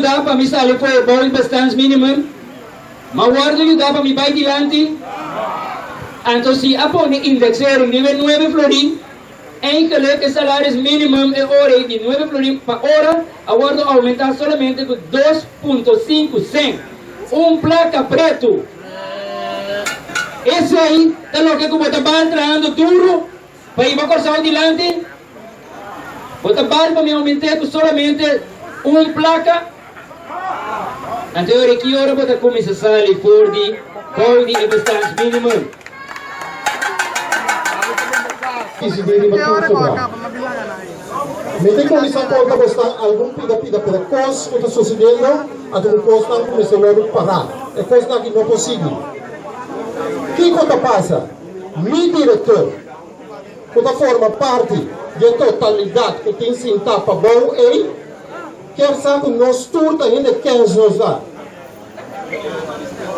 yudá pa mi sali for e bou di bestaansminimum? M'a wòrdu yudá pa mi bai dilanti? Anto si a pone indexering riba e nuebe florin, Eigenlijk e salaris minimum e ora ei di nuebe florin pa ora a wordo aumenta solamente ku 2.5 cent. Un plaka pretu! Esei ta loke ku bo ta bal trahando duru pa hiba Kòrsou dilanti? Bo ta bal pa mi aument'é ku solamente un plaka? Anto e ora ei ki ora bo ta kuminsá sali for di bou di e bestaansminimum? Disidí riba tur sobrá. Mi tin kuminsá konta bosnan algun pida pida pida kos ku ta susediendo, anto ku kosnan ku mester wòrdu pará. E kosnan aki no por sigui. Kiko ta pasa? Mi direktor, ku ta forma parti di e totalidat ku tin sintá pabou ei, kier sa ku nos tur ta hende kens nos ta.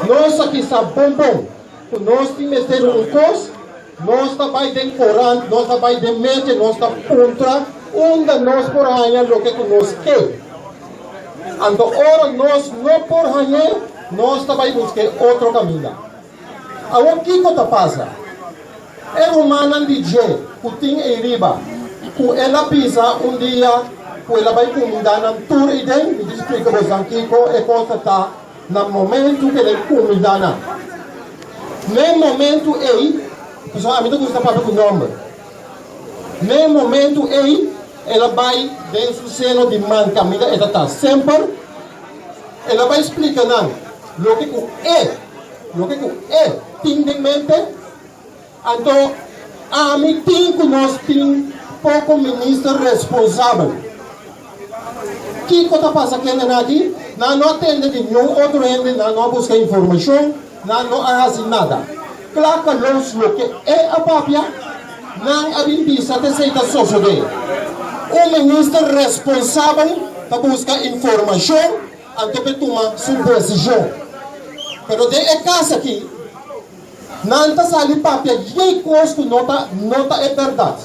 Nos aki sa bon bon. Ku nos tin mester un kos, nos ta bai den korant, nos ta bai den media, nos ta puntra unda nos por haña loke ku nos ke. Anto ora nos no por hañ'é, nos ta bai busk'é otro kaminda. Awor kiko ta pasa? E rumannan di dje ku tin ei riba, ku el a bisa un dia ku el a bai kumindá nan tur ei den, mi ta splika bosan kiko e kos ta ta. Na momentu ku el a kumindá nan. N'e momentu ei, pasobra ami ta gusta papia ku nòmber. N'e momentu ei, el a bai den su seno di man kaminda e ta ta semper. El a bai splika nan loke ku e, loke ku e tin den mente. Anto ami tin ku nos tin poko minister responsabel. Kiko ta pasa kende nan aki? Nan no a tende di niun otro hende, nan no a buska informashon, nan no a hasi nada. Kla kalos loke e a papia, nan a bin bisa ta esei ta sosode. Un minister responsabel ta buska informashon anto p'e tuma su desishon. Pero den e kas aki. Nan ta sali papia yei kos ku no ta no ta e bèrdat.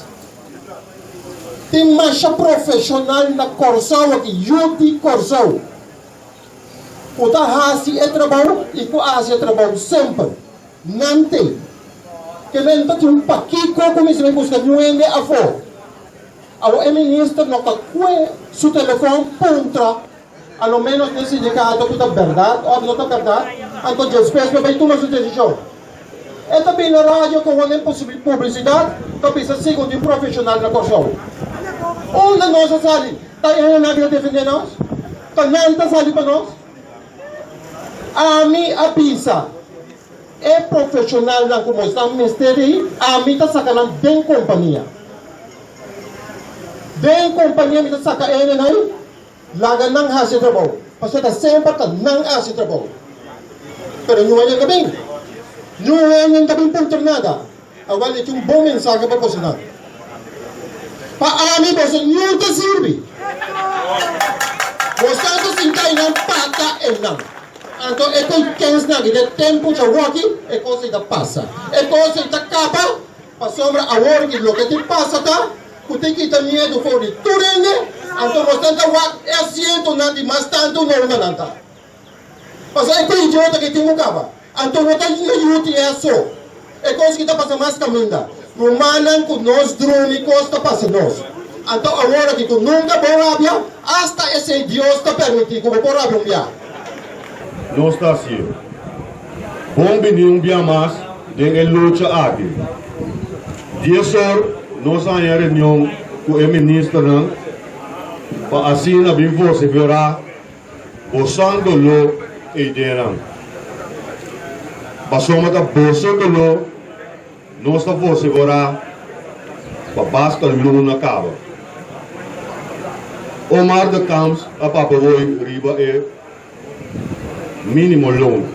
Tin masha profeshonal na Kòrsou aki, yu di Kòrsou, ku ta hasi e trabou i ku a hasi e trabou semper. Nan t'ei. Ke men ta tin un pakiko ku mester bai buska niun hende afó. Awor e minister no ta kue su telefòn puntra. A lo ménos den sindikato ku ta bèrdat òf no ta bèrdat, anto despues bo bai tuma su desishon. E ta bini na radio ku honen publisidat ta bisa segun di un profeshonal na Kòrsou. Unda nos a sali? Ta e hendenan ku ta defendé nos? Ta nan ta sali pa nos? Ami a bisa e profeshonalnan ku nos ta mester ei, ami ta saka nan den kompania. Den kompania mi ta saka e hendenan ei. Laga nan hasi e trabou, pasobra ta semper ta nan a hasi e trabou. Pero niun hende ta bin. Niun hende ta bin puntra nada. Awel e tin un bon mensahe pa bosonan. Pa ami boso niun ta sirbi. Boso ta sinta einan pata einan. Anto e koe kensnan aki den tempu djawoki e kos ei ta pasa. E kos ei ta kaba pasobra awor ki loke tin pasa ta. Ku tin kita miedu for di tur hende, anto nos nan ta wak e asientonan di mas tantu norma nan ta. Pasobra e ku idiota ki tin ku kaba, anto no ta na UTS so. E kos ki ta pasa mas kaminda. Rumannan ku nos drumi kos ta pasa nos. Anto awor aki ku nunka bo rabia, asta esei Dios ta permití ku bo por rabia un bia. Nos ta hasié. Bon bini un bia mas den e lucha aki. Dies or nos a haña reunion ku e ministernan pa asina bin vosiferá bosan doló e ideanan. Pasobra ta boso doló nos ta vosiferá pa basta luna kaba. Omar de Camps a papia hoy riba e. Mínimo loon.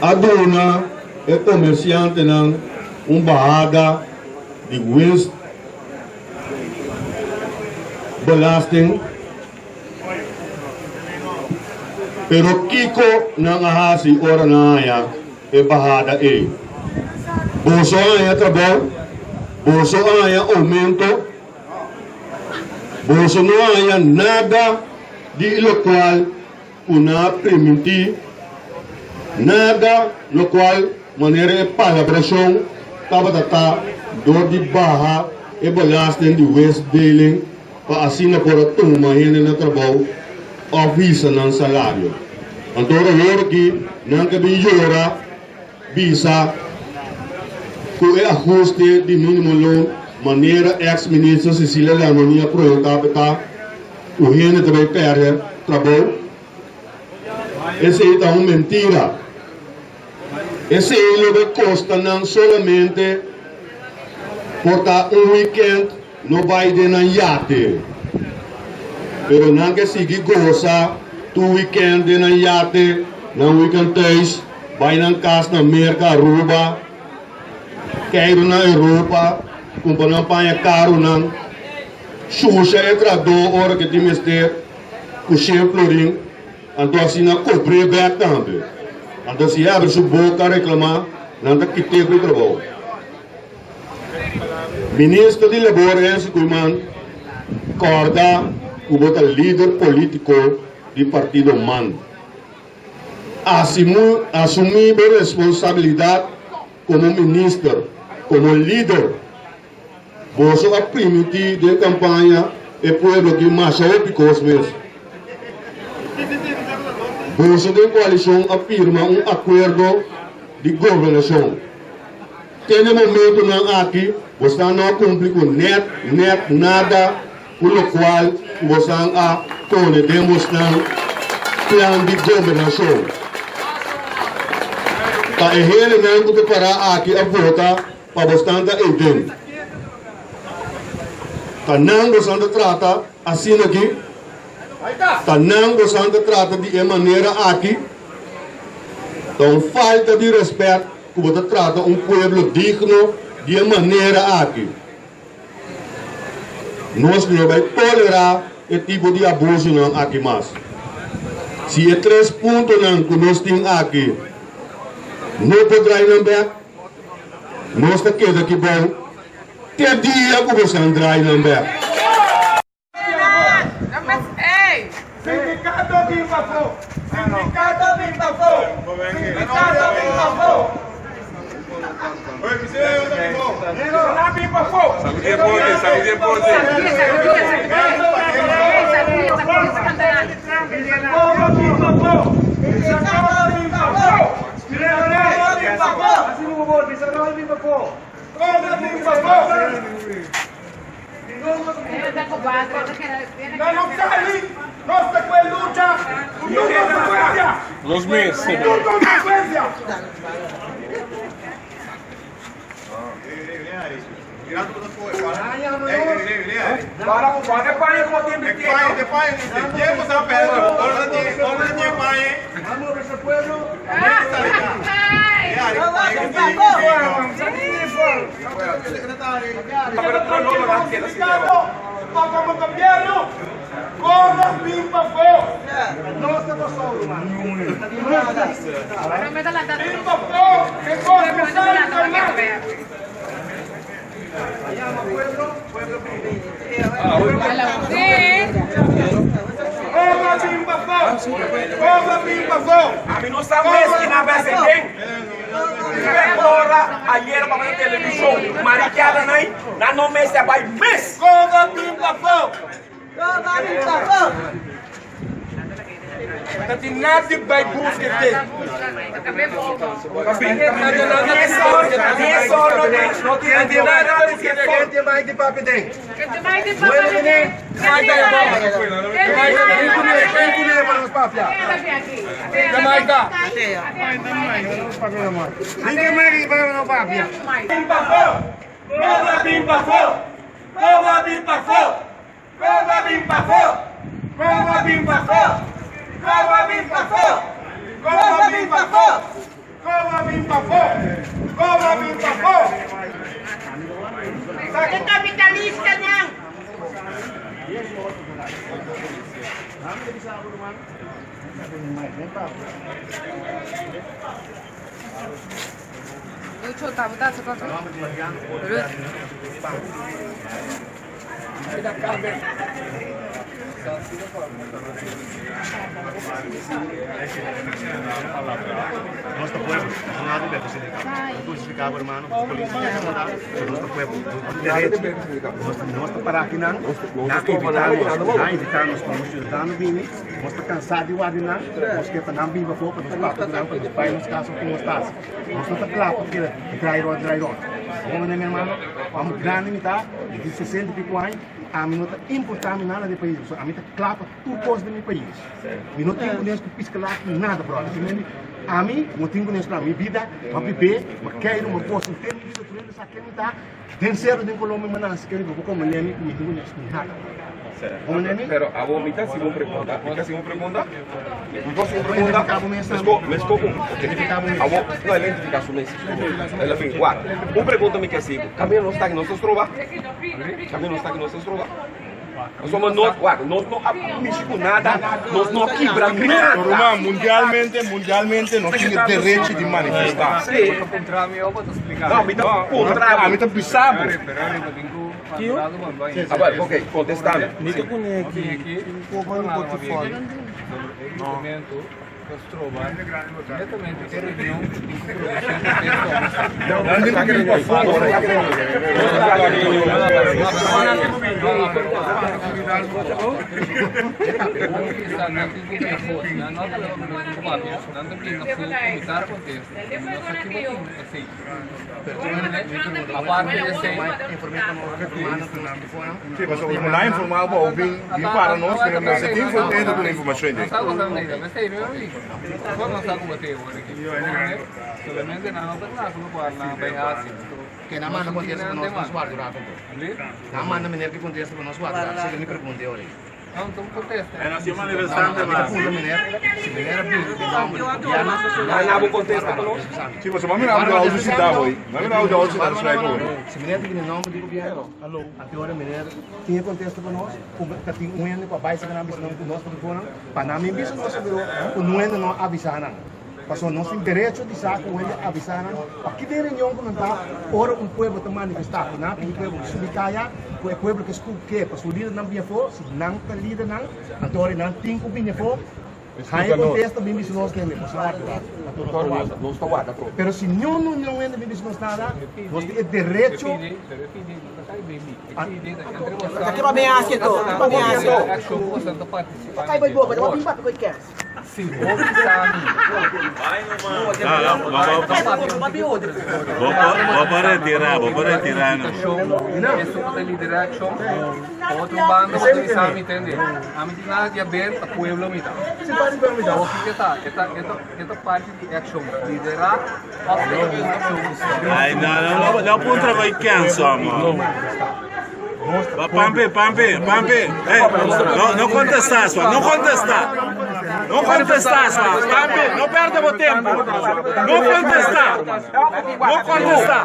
A duna e komersiantenan un bahada di winst belasting, pero kiko nan a hasi ora nan a haña e bahada ei? Boso a haña trabou? Boso a haña oumento? Boso no haña nada di lokual ku nan a primintí, nada lokual manera e palabrashon tabata ta dor di baha e belasting di winstdeling pa asina por a tuma hende na trabou òf hisa nan salario. Anto ora wor aki nan ta bin yora bisa ku e ahuste di minimo loon manera eks minister Cecilia Larmonie a proyecta pe ta ku hende ta bay perde trabou. Esey ta un mentira. Esey lo bay kosta nan solamente por ta un weekend no bay den nan yate. Pero nan ke sigui gosa tur weekend den nan yate, nan weekend thuis, bay nan kas na Merka, Aruba, keiru na Europa, kumpra nan paña karunan, shusha e trahadó ora ke tin mester ku shen florin. Anto asina kobr'é bèk tambe. Anto si e abri su boka reklamá, nan ta kit'é ku e trabou. Minister di Labor Hensley Koeiman kòrda ku bo ta lider polítiko di partido man. Asumí bo responsabilidat komo minister, komo lider. Boso a primintí den kampaña e pueblo ki masha hopi kos mes. Boso den koalishon a firma un akuerdo di gobernashon. Te na e momentunan aki bosnan no a kumpli ku nèt nèt nada ku lokual ku bosnan a pone den bosnan plan di gobernashon. Ta e hendenan ku ta pará aki a vota Pa bosnan ta eiden. Ta nan bosan ta trata asina aki? Ta nan bosan ta trata di e manera aki? Ta un falta di respet ku bo ta trata un pueblo digno di e manera aki. Nos no bai tolerá e tipo di abusonan aki mas. Si e tres puntonan ku nos tin aki no por drai nan bek, Nos ta keda aki bou te dia ku bosan draai nan bek. Sindicato bin pafó! Sindicato bin pafó! Sindicato bin pafó! Nos mes. Ami no sa mes ki nan bese den. Ora ayera pa na televishon marikiada nai nan no mester bai mes. E kapitalistanan. Nos ta pueblo, nos no nada di ber ku sindikato. Nos ta justifiká bo hermano, ku polis ta manda, pero nos ta pueblo, nos tin derecho. Nos nos ta para akinan, nan invitá nos, nan invitá nos komo siudadano bini, nos ta kansá di wardi nan, nos ke pa nan bini pafó pa nos papia ku nan, pa nos bai nos kas ku nos ta hasi. Nos no ta kla pa keda drai rònt, drai rònt. Bo manda mi hermano, amo grandi mi ta, mi tin sesenta i piko aña, ami no ta importá mi nada di e pais, pasobra ami ta kla pa Tur kos den mi pais. Mi no tin kunes ku piska lak ni nada brother. Si mende ami no tin kunes ku mi bida ma bibé, ma keiru, ma gosa henter mi bida tur hende sa ken mi ta. Den seru den Colombia mi nase ken mi bo por komprende mi ku mi tin kunes ku nada. Komprende mi? Pero abo mi ta hasi un pregunta, mi ta hasi un pregunta? Mi por hasi un pregunta? Mesko, mesko un, ok. Abo, no el a identifica su mes, el a bin wak. Un pregunta mi ke hasi bo, kaminda nos ta aki nos ta stroba? Kaminda nos ta aki nos ta stroba? Pasobra nos, wak, nos no a mishi ku nada, nos no a kibra nada. Ruman, mundialmente, mundialmente nos tin e derecho di manifestá. Sí. No, mi ta kontra bo. Ami ta bisa bo. Abel, ok, kontestá mi. Sí, pasobra como nan a informa bo a bin bin para nos, pero mester tin fuente duna informacion den. Nan abo kontesta pa nos? Sí, pasobra mami no a sintá bo ei. Mami no a sintá bo ei. Pasobra nos tin derecho di sa ku hende avisá nan pa ki den reunion ku nan ta ora un pueblo ta manifestá ku nan a pidi pueblo subi kaya ku e pueblo ke skuke pa su lidernan bini afó si nan ta lidernan anto ora nan tin ku bini afó haña kontesta bin bisa nos tende nos a warda anto nos ta warda Nos ta warda atrobe. pero si niun niun hende bin bisa nos nada nos tin e derecho. Bo por retira, bo por retira no. Ay, no, no, no puntra koi kenso, amor. Pampi, pampi, pampi. Hey, no, no contesta, sua. No contesta. No contesta, sua. Pampi, no perde bo tempo. No contesta. No contesta.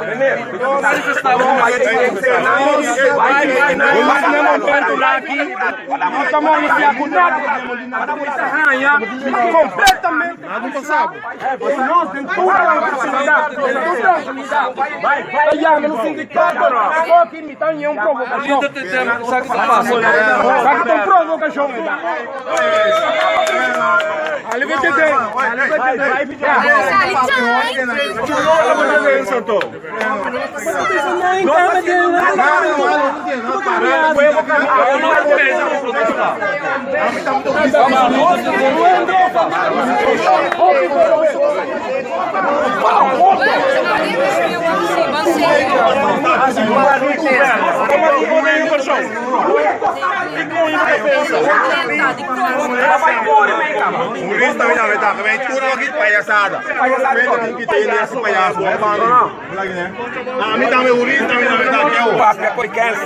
Papia koi kens.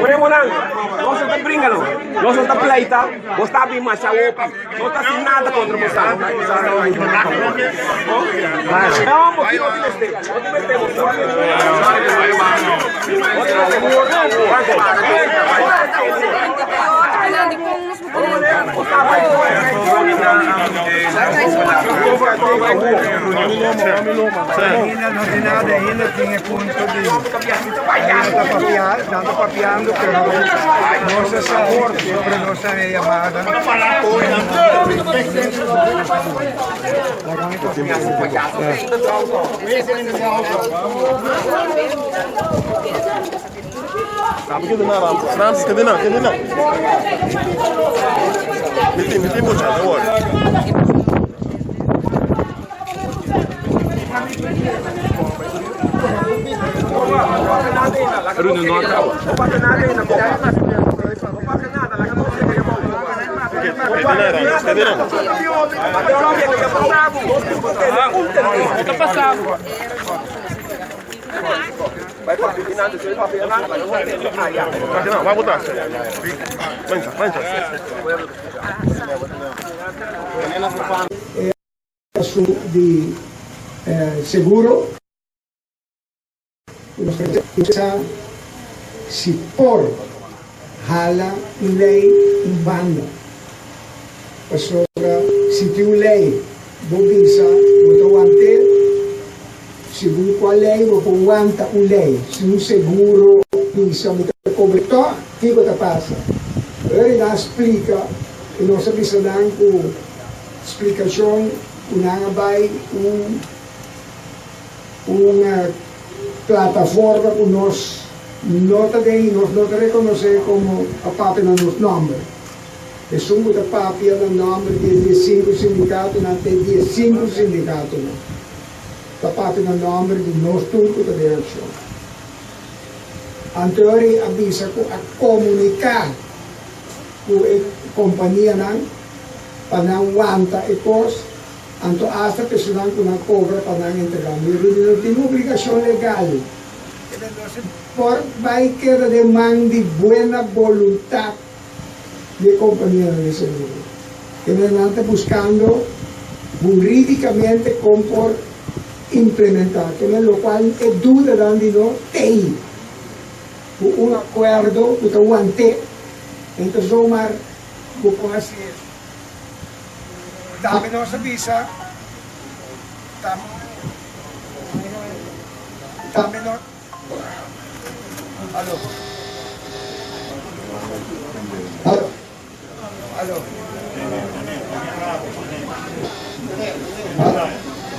Primonan, nos no ta bringa no. Nos no ta pleita. Bo sta bin masha hopi. No ta haci nada contra bo sa. No, bo tin no tin mester. No tin mester bo sa. No tin mester. Ainda no tin nada, ainda tin e punto di ainda ta papia, nan ta papiando pero no se sa sobre nos a e yamada. Su di seguro nos ta bisa si por hala un ley un banda pasobra si tin un ley bo bisa bo ta want'é segun cual ley bo por wanta un ley si un seguro bisa mi ta cobra to kico ta pasa ora di nan splica y nos a bisa nan cu Splikashon ku nan a bai un un plataforma ku nos no ta den i nos no ta rekonosé komo a papia na nos nòmber. Esun ku ta papia na nòmber di e diesinku sindikatonan ta e diesinku sindikatonan ta papia na nòmber di nos tur ku ta den akshon. Anteori a bisa ku a komuniká ku e kompanianan. pa nan wanta e kos, anto asta personan ku nan kobra pa nan entrega. Mi rudi no tin obligashon legal. Por bai keda den man di buena boluntat di e kompanianan di seguro. Kende nan ta buskando huridikamente kon por implementá kende, lokual e dudanan di no tei ku un akuerdo ku ta want'é. Ento zomaar Bo por hasi eso. Tambe nos a bisa, tambe nos, alo, alo, alo,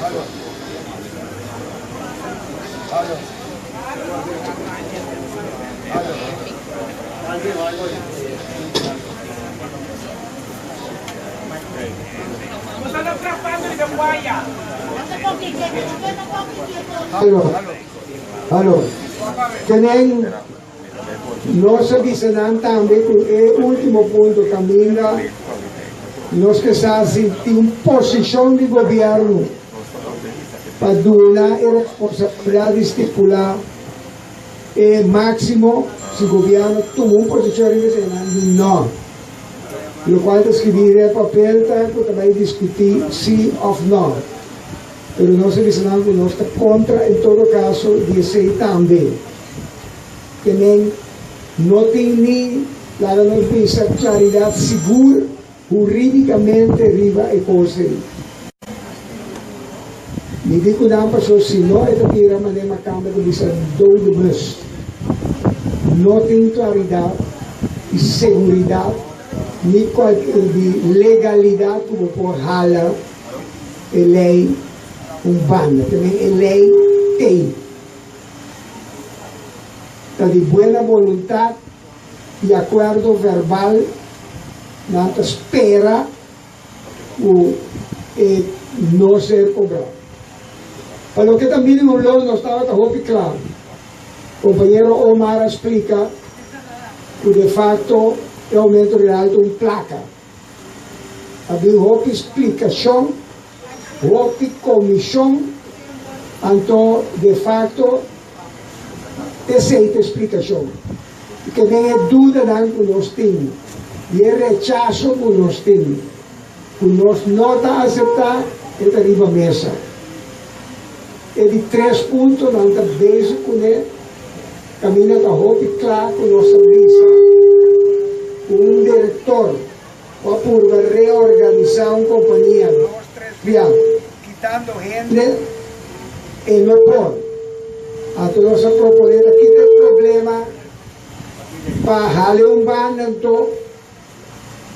alo, alo, Alo, alo. Kenen nos a bisa nan tambe ku e ultimo punto kaminda nos ke sa si tin un posishon di gobièrnu pa duna e responsabilidat di stipulá E maximo si gobierno tuma un posicion riba esei nan di no. Locual ta scribi riba e papel ta cu ta bay discuti si of no. Pero nos a bisa nan cu nos ta contra en todo caso di esei tambe. Ke men no tin ni laga nos bisa claridad sigur Huridicamente riba e cos ei. Mi di cu nan paso si no e ta bira mane macamba ta bisa dode bus. No tin claridad y seguridad ni cualkier di legalidad cu bo por hala e ley un banda. Te men e ley tey. Ta di buena boluntad. Di akuerdo verbal nan ta spera ku e no ser kobrá. Pa loke ta minimum loan nos tabata hopi kla. Kompañero Omar a splika ku de fakto e oumento real ta un plaka. A bin hopi splikashon, hopi komishon, anto de fakto esei ta e splikashon. I ke den e dudanan ku nos tin i e rechaso ku nos tin, ku nos no ta aseptá, e ta riba mesa. E di tres puntonan ta bezig kuné, kaminda ta hopi kla ku nos ta bisa ku un direktor. ku a purba reorganisá un kompania bia le e no por. Anto nos a proponé ta kita e problema pa hale un banda anto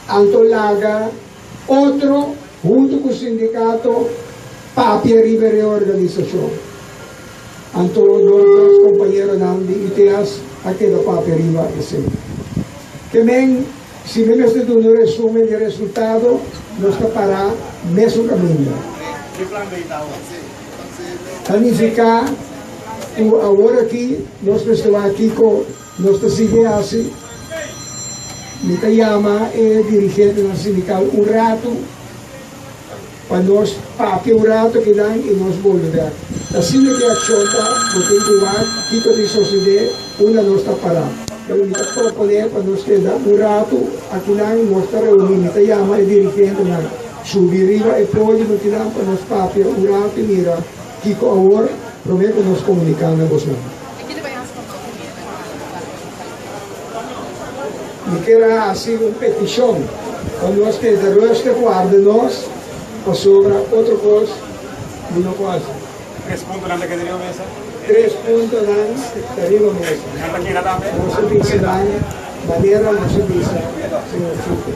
anto laga otro huntu ku sindikato papia riba e reorganisashon. Anto nos dos kompañeronan di ITS a keda papia riba esei. Ke men, si mi mester duna un resumen di e resultado, nos ta pará mesun kaminda. Ta nifiká ku awor aki nos mester wak kiko nos ta sigui hasi. Mi ta yama e dirigentenan sindikal un ratu. Pa nos papia un rato kinan i nos bolbe bek. Ta asina ki akshon ta, bo tin ku wak kiko tin sosodé unda nos ta pará. Pero mi ta proponé pa nos keda un ratu akinan, nos ta reuní, mi ta yama e dirigentenan subi riba e podium akinan pa nos papia un ratu i mira kiko awor promé ku nos komuniká na bosnan. Mi kier a hasi un petishon pa nos keda rustig warda nos pasobra otro kos mi no por hasi. Tres puntonan ta keda riba mesa? Tres puntonan ta riba mesa. Nan ta keda tambe? Nos a bisa nan manera nos a bisa señor Chico.